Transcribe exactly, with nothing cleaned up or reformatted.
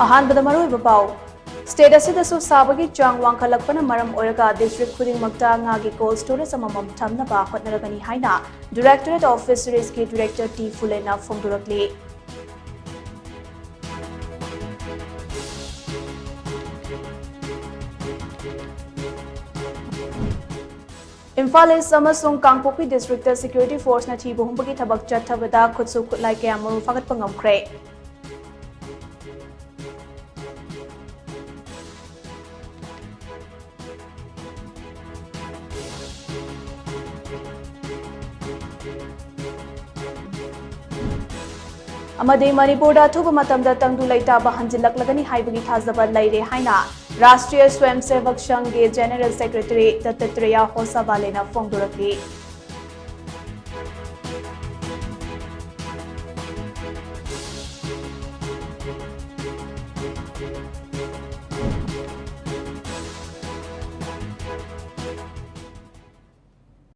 ꯑꯍꯥꯟꯕꯗ ꯃꯔꯨꯑꯣꯏꯕ ꯄꯥꯎ꯫ ꯁ꯭ꯇꯦꯠ ꯑꯁꯤꯗꯁꯨ ꯁꯥꯕꯒꯤ ꯆꯥꯡ ꯋꯥꯡꯈꯠꯂꯛꯄꯅ ꯃꯔꯝ ꯑꯣꯏꯔꯒ ꯗꯤꯁꯇ꯭ꯔꯤꯛ ꯈꯨꯗꯤꯡꯃꯛꯇ ꯉꯥꯒꯤ ꯀꯣꯜꯗ ꯁ꯭ꯇꯣꯔꯦꯖ ꯑꯃꯃꯝ ꯊꯝꯅꯕ ꯍꯣꯠꯅꯔꯒꯅꯤ ꯍꯥꯏꯅ Directorate of Fisheries ꯀꯤ ꯗꯤꯔꯦꯛꯇꯔ ꯇꯤ ꯐꯨꯂꯦꯟꯅ ꯐꯣꯡꯗꯣꯔꯛꯂꯤ꯫ ꯏꯝꯐꯥꯜ ꯏꯁ ꯑꯃꯁꯨꯡ ꯀꯥꯡꯄꯣꯛꯄꯤ ꯗꯤꯁꯇ꯭ꯔꯤꯛꯇ ꯁꯦꯀ꯭ꯌꯨꯔꯤꯇꯤ ꯐꯣꯔꯁꯅ ꯊꯤꯕ ꯍꯨꯝꯕꯒꯤ ꯊꯕꯛ ꯆꯠꯊꯕꯗ ꯈꯨꯠꯁꯨ ꯈꯨꯠꯂꯥꯏ ꯀꯌꯥꯃꯔꯨꯝ ꯐꯥꯒꯠꯄ ꯉꯝꯈ꯭ꯔꯦ꯫ ꯑꯃꯗꯤ ꯃꯅꯤꯄꯨꯔꯗ ꯑꯊꯨꯕ ꯃꯇꯝꯗ ꯇꯪꯗꯨ ꯂꯩꯇꯥꯕ ꯍꯟꯖꯤꯜꯂꯛꯂꯒꯅꯤ ꯍꯥꯏꯕꯒꯤ ꯊꯥꯖꯕ ꯂꯩꯔꯦ ꯍꯥꯏꯅ ꯔꯥꯁꯇ꯭ꯔꯤꯌ ꯁ꯭ꯋꯌꯝꯁꯦꯚꯛ ꯁꯪꯘꯒꯤ ꯖꯦꯅꯔꯦꯜ ꯁꯦꯀ꯭ꯔꯦꯇꯔꯤ ꯗꯠꯇꯇ꯭ꯔꯦꯌ ꯍꯣꯁꯥꯕꯥꯂꯦꯅ ꯐꯣꯡꯗꯣꯔꯛꯂꯤ꯫